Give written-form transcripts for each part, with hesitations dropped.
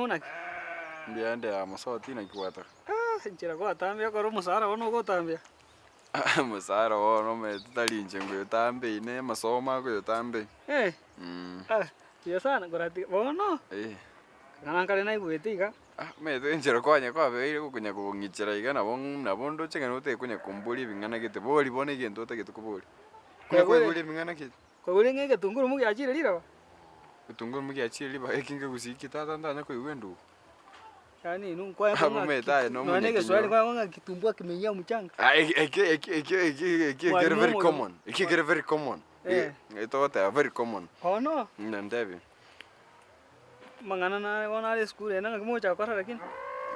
naki? Mbuya ande aa mosoti naki gwataka? Ah, enchera gwatambia ekero omosara bono ogotambia. Omosara bono omanyete tari inche nkoyotambia ne amasomo akoyotambia. Eh, ah, buya sana koratiga bono, Eh. ng'a nkare naigwete iga. Ah, omanyete enchera kwanya kwabeire gokonya kong'ichera iga nabo nabo ndoche ng'a notagete konya komboria ebing'ana gete, bori bono egento otagete koboria. Konya koiboria ebing'ana ki? Kwaigure ng'a egetunguru mogiachire riroba? Egetunguru mogiachire ribaga eki nkegusii ki tata ntanya koigwa endugu. Yaani inwe nkwaye Abwo omanyete aye ng'a nonya egeswahili nomonyakenyoro. nkwaye ng'a kitumbua kimeingia mchanga. Ah eki eki eki eki eki eki ekere Mwalimu very omoyo. common, eki ekere very common. Eh. Togoteba very common. Bono. Muna ntebie. Amang'ana nare bono are esukuru eye nang'aki mogocha gokora lakini.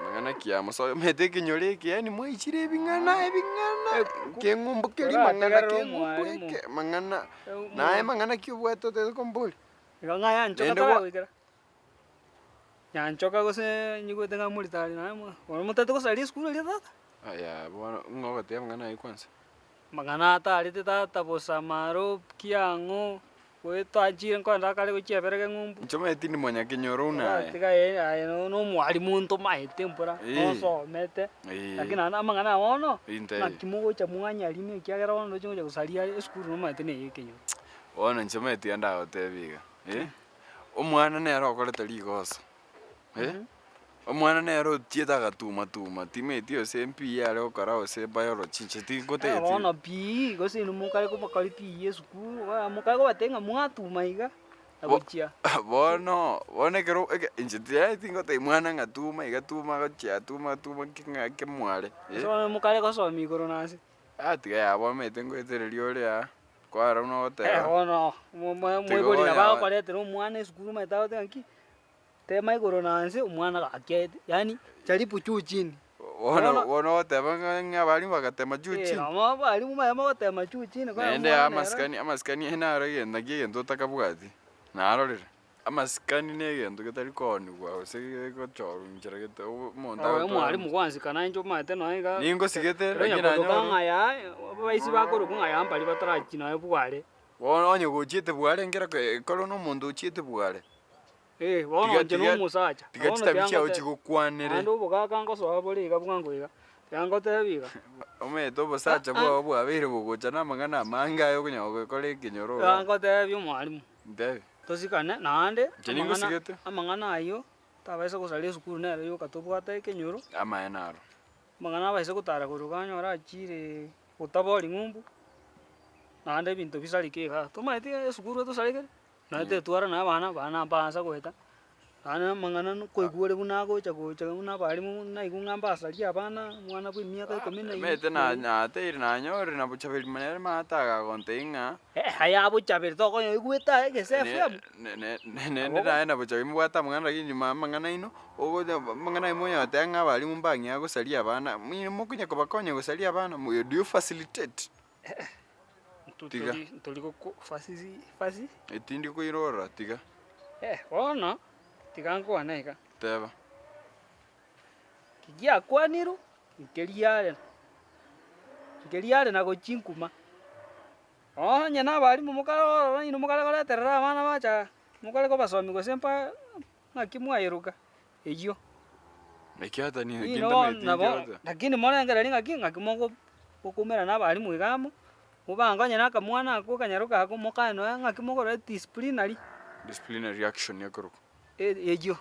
Amang'ana ki amo soe omanyete ekenyoro eke yaani mwaichire ebing'ana ebing'ana Eh, keng'umbu keria mang'ana orategerere keng'umbu omwalimu. eke mang'ana Eh, naye mang'ana ki obwate otagete komboria? Igo ng'a yanchoka Naende gwa- taragoikera. Nyanchoka gose nyigwete ng'a moritari naye mo bono motagete gosaria esukuru eria tata? Aya bono ng'o ogoteba amang'ana aywo kwanza? Amang'ana atarete tata bosa maro kiang'o. Goetachire nkoenda kare gochia eberege ng'umbu. Inche omanyete tindi monyakenyoro buna aye. Tiga aye aye no omwalimu ntomaete mbora, Eh. nosomete, Eh. lakini naende amang'ana aya bono, Intebie. naki mogocha mwanyarima ekiagera bono ndoche ngocha gosaria esukuru nomanyete na eye ekenyoro. Bono inche omanyete tiga ndagotebie iga, eh, omwana nere okorete rigoso, eh, omwana nere ochiete agatuma tuma, timanyeti gose PE are gokora gose biology inche Eh, tingotebeti. bono PE gose inwe mokare kobakori PE esukuru, bono mokare kobatebia ng'a mwatuma iga, na Bo- gochia. Bono, bono ekero eke inche tiaye tingotebia mwana ng'a tuma iga tuma gochia tuma tuma ki ng'a kemware Gose eh. bono mokare gosomia igoro na nse. Ah tiga yaya bono omanyete ngoetereria ore aa, kwarora buna Eh, ogoteba. bono mo- mo- Tiga moibori nabo onya- agokoretera omwana esukuru omanyete agoteba ng'aki, Tema igoro na nse omwana gakiaete, yaani jaribu juu chini. Bono Bono- bono ogoteba ng'a ng'a abalimu bagatema juu Eh, chini. nabo abalimu baye bagotema juu chini kore Naende omwana nere- amasikani amasikani aye naro egento naki egento otakabwati, narorire. Amasikani na egento getari koonigwa gose gegochorwa inchera gete omonto Oyo agotwara omwalimu gwansika nainche omanyete nonya iga. Ningosigete, Ekero lakini onye kodoka nanyora- ng'a yaya, abaisi bakorokwa ng'a yaya mbaria batarachi nonya bware. Bono onye gochiete bware nkere ekero na omonto ochiete bware. Eh, bono Tiga- inche tiga- nomosacha. Tiga Bono chitabi chiao tiga chigokwanere. Naende obogaka ngosoa bore iga bwango iga, tiga ngotebi iga. Omanyete obosacha Ah, ah. bwao bwabeire bogocha na amang'ana amange aya okonyara gokora ekenyoro Tiga iga. ngotebi omwalimu, Ntebi. tosikane naende Inche amang'ana ningosigete. amang'ana ayio, tabaisa gosaria esukuru nere yoka tobwate ekenyoro. Amaene aro. Amang'ana abaise gotara korwa iga onyore achiire gotabori ng'umbu, naende ebinto bisareke igaa. Tomaeti esukuru etosarekere, naende tetwara na abana, abana mbaansa goeta, naende amang'ana nkoigwa ore buna agocha gocha buna abalimu naigwa ng'a mbasaria abana, omwana bwa emiaka ikomi na Omanyete na nateire nanyorire na bochaberi nere maate agagontebia ng'a. Eh, aya bochaberi tokonya oigwete aye egese FM. Ne- ne- ne- Naende naye na bochaberi mobwate amang'ana lakini nyuma amang'ana aino, ogocha amang'ana aye monyagoteba ng'a abalimu mbang'ea gosaria abana, inwe mokonya kobakonya gosaria abana, do you facilitate? Tiga. Ntori ntori goko fasi fasi. Tindi koirora tiga. Eh, bono, tiga nkwane iga. Teba. Ki giakwanirwe, nkeriare, nkeriare na gochia nkuma. Onye na abalimu mokare ororo inwe mokare koreterera abana bacha mokare kobasomia gose mpa ng'aki mwayeruka, eyio. Ekiagera nigo Inwe kende bono omanyete nabo inki lakini morengereria ng'aki ng'aki mogo mokoumera na abalimu iga amo, mobange onye na akamwana akwo akanyaroka akwo mokae nonya ng'aki mogorore disciplinary. Disciplinary action ekorokwa. Eyio.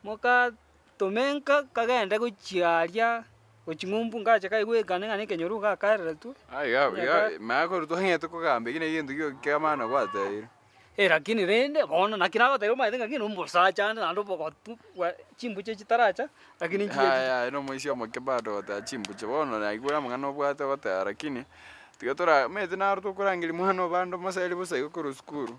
Mogatome nka kagende gochia aria gochia ng'umbu ngache kaigwekane ng'a nekenyoru iga akaereretwe. Ah iga iga manya korwa twang'ete kogamba eki naki egento gio kia maana gwatebiire. Eh lakini rende bono naki nagotebia omanyete ng'aki na omosacha ande naende obogotu bwa chimbuche chitaracha lakini nchiya Yaya yaya na omoisia omoke bado ogoteba chimbuche bono naigure amang'ana obwate ogoteba lakini tiga tora omanyete naro tokorangeria mwana obande omoseri bosa igo korwa sukuru.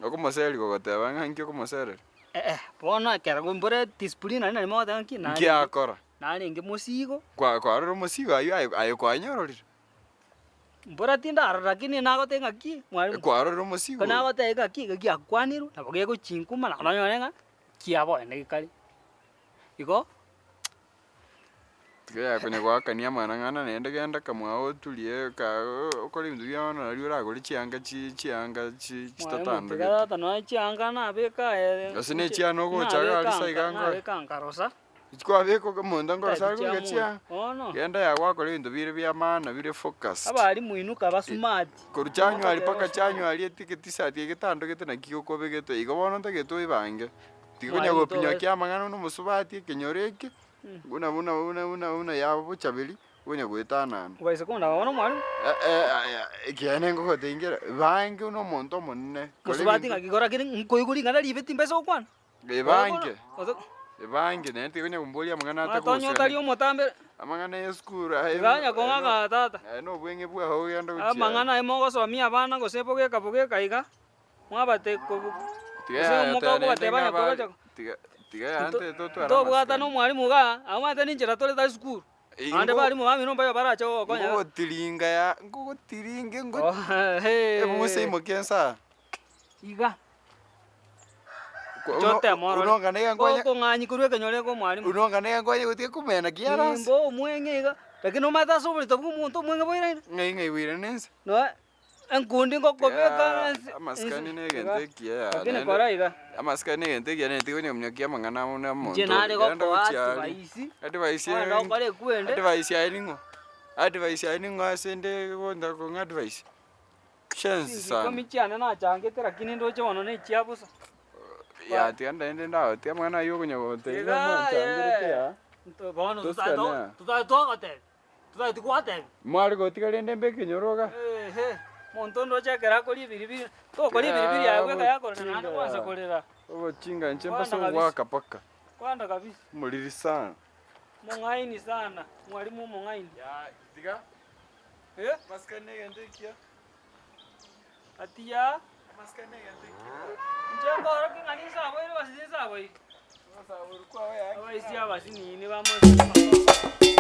Okomoseria gogoteba ng'a inki okomosereria? Eh, bono ekero mbore disciplinary nari mogoteba ng'aki Inki narenge akora? narenge mosigo. Kwa kwarora omosigo aywo aye aye kwanyororire? Mbora tindarora lakini nagoteba ng'aki mwalimu. Kwarorire omosigo Ko oyo? nagoteba ng'aki iga giakwanirwe nabo gegochinkuma naende onyore ng'a kiaboene gekare. Igo. Tiga yakonya goakania amang'ana naende genda kamwao oturie ka okore ebinto bia bono nario oragore chianga chi chianga chi Mwalimu tiga chitatandogete. tata nonya chianga nabeka aye Gose ne chiana ogocha iga aria ase iga nkore. nabeka nkarosa. Kwabeka omonto nkorosa are Tari koiga chia chianga, monto. Bono. genda ya gwakora ebinto bire bia maana bire focused. Abalimu inuka ba smart. Korwa January mpaka January etige tisati egetandogete naki okobegete igo bono ntagete oebange. Tiga konya Mwalimu gopimia tobe- ki amang'ana buna omosubati ekenyoro eke, buna buna buna buna buna yabo bochaberi, onya goetanana. Obaise kondaba bono mwalimu. Ekeene ngogotebia nkere, bange buna omonto omonene, kora Mosubati ebinto ng'aki kora kere nkoigwa ring'ana ribe timbaisa gokwana. Ebange, ebange naende tiga komboria amang'ana Mwatonya otari atagosemeria. omotambere. Amang'ana ya esukuru aye Tiga onya kong'aka tata. aye na obweng'e bwao ogende gochia. Amang'ana aye mogosomia abana gose bogeka bogeka iga, mwabate kobu Tiga gose yaya omoka teba okobateba naende onye ng'a abare kogocha tiga tiga yaya Nto nte totware ntobwata amasikani. na omwalimu igaa, abwo omanyete ninchera tore tari sukuru. Naende barimu bamino mbayo barache gogokonya iga. Ngogotiringa ya ngogotiringe ngo ebuse imoke nsaa. Iga. Inche otema orore. Gokong'anyi korwa ekenyoro eke omwalimu. Unong'ana kumena kiarase. Nimba omweng'e iga, lakini omanyete ase oborito bwa omonto omweng'e boiraine. Ng'ai ng'ai boirane ense. Noe enkundi ngokobeka ense Amasikani na egento ekiya yaya Lakini naende kora iga. amasikani na egento ekiya naende tiga onye kominyokia amang'ana buna omonto Inche nare genda gokoa gochia aria. advice, Advice ogenda gokora ekwende. advice aye ning'o? Advice aye ning'o ase nde gonta kong'a advice? Shenzi sana. Chinki ikomi chiane nachangete lakini ndoche bono ne chia bosa. Ya tiga naende ndagotia amang'ana aywo okonya gotebia Iga mwanchangerete aye. aa. Nto bono Tosikane aa. totari togotebia, totari gwatebia. Mware gotiga rende mbe ekenyoro iga. Ehe, monto ndoche ekero akoria ebiribiri, tokoria ebiribiri aye bweka yakorera naende kwansa korera. Obochinga inche Kwanda mbase kabisa. gogoaka paka. Kwanda kabisa. Omoriri sana. Omong'aini sana, mwalimu omong'aini. Ya tiga. Eh? Amasikani negento ekiya. Ati yaa. Amasikani negento ekiya. Inche nkorokia ng'a ninsaboire gose tinsaboiri? Ogosaborwa kwao yaki. Abaisia abasinini bamosike.